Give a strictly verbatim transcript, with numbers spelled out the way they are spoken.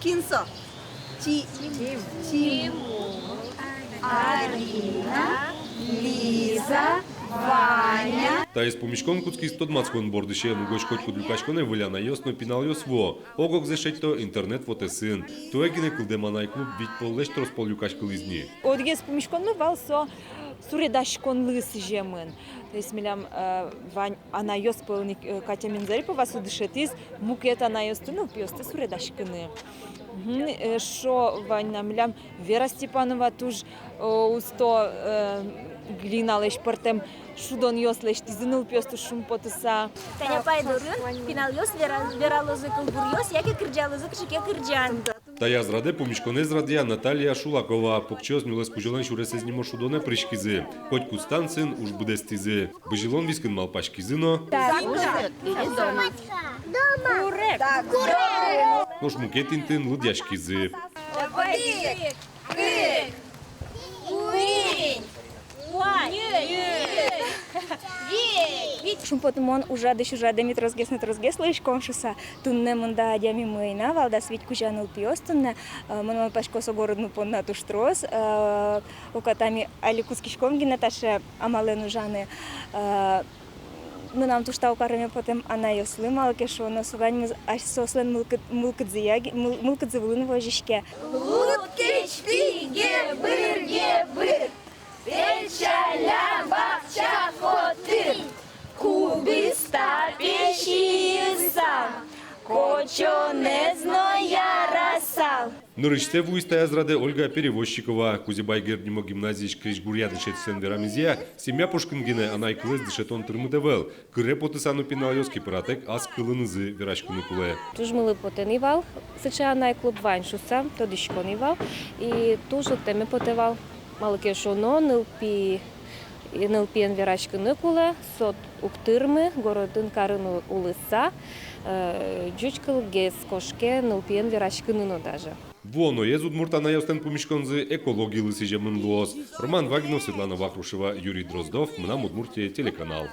Кин со? Ти-, Тимур, Арина, Лиза, Ваня. Таиз пумиськон кутскиз тодматскон бордысен. Угось котькуд люкаськонэ выль анайёс но пиналъёс вуо. Ог-огзэ шедьто интернет вотэсын. Туэ гинэ кылдэм анай клуб вить поллэсь трос пол люкаськылӥз ни. Одӥгез пумиськонмы вал со суредаськонлы сӥземын. То есть милям, э, вань анайёс пӧлын ик, э, Катя Минзарипова со дышетӥз мукет анайёсты, нылпиосты суредаськыны. Мгм. Э, эшшо вань на милям Вера Степанова, туж, э, усто, э, глиналэсь пӧртэм шудонъёс лэсьтӥзы, нылпиосты шумпотыса. Таня пай дорын пиналъёс вера-, вералозы кылбуръёс яке кырӟалозы кыӵе ке кырӟан. Таяз радэ пумиськонэз радъя Наталья Шулакова. Покчиос «Нюлэс кузёлэн сюресэз» нимо шудонэ пыриськизы. Котькуд станциын уж быдэстӥзы. Бызьылон вискын малпаськизы но. Так. Дома. Дома. Курек. Так, дома. Нош мукет интыын лыдъяськизы. Одӥг, кык, куинь, куать, ньыль, вить. Шумпотымон ужрадысь ужраде ми тросгес но тросгес луиськом шуыса. Туннэ мында адямимы ӧй на вал, дас вить кузя нылпиос туннэ. Э, мон малпасько, со городмы понна туж трос. Э, уката ми али кутскиськом гинэ таӵе амалэн ужаны. Э, мынам туж тау кареме потэ анайёслы, малы ке шуоно, со ваньмыз ас-, соослэн мылкыд-, мылкыдзыя ги-, мыл-, мылкыдзы вылын возиське. Луд кечты, гебыр, гебыр, печаля бакча котыр, кубиста печиыса, кочонэз но ярасал. Нырысьсэ вуиз таяз радэ Ольга Перевозчикова. Кузебай Герд нимо гимназиысь крезьгуръя дышетӥсен верамезъя, семья пушкын гинэ анай кылэз дышетон тырмыт ӧвӧл. Кыре потыса но пиналъёс ке пыратэк ас кылынызы вераськыны кулэ. Туж мылы потэ ни вал сыӵе анай клуб вань шуыса, тодӥсько ни вал. И туж лыктэме потэ вал, малы ке шуоно, нылпи, нылпиен вераськыны кулэ, со уг тырмы, городын карын у-, улыса, э, ӟуч кылгес кошке нылпиен вераськыны но даже. Вуоноез удмурт анайёслэн пумиськонзы экологилы сӥземын луоз. Роман Вагинов, Светлана Вахрушева, Юрий Дроздов, «Мынам Удмуртие» телеканал.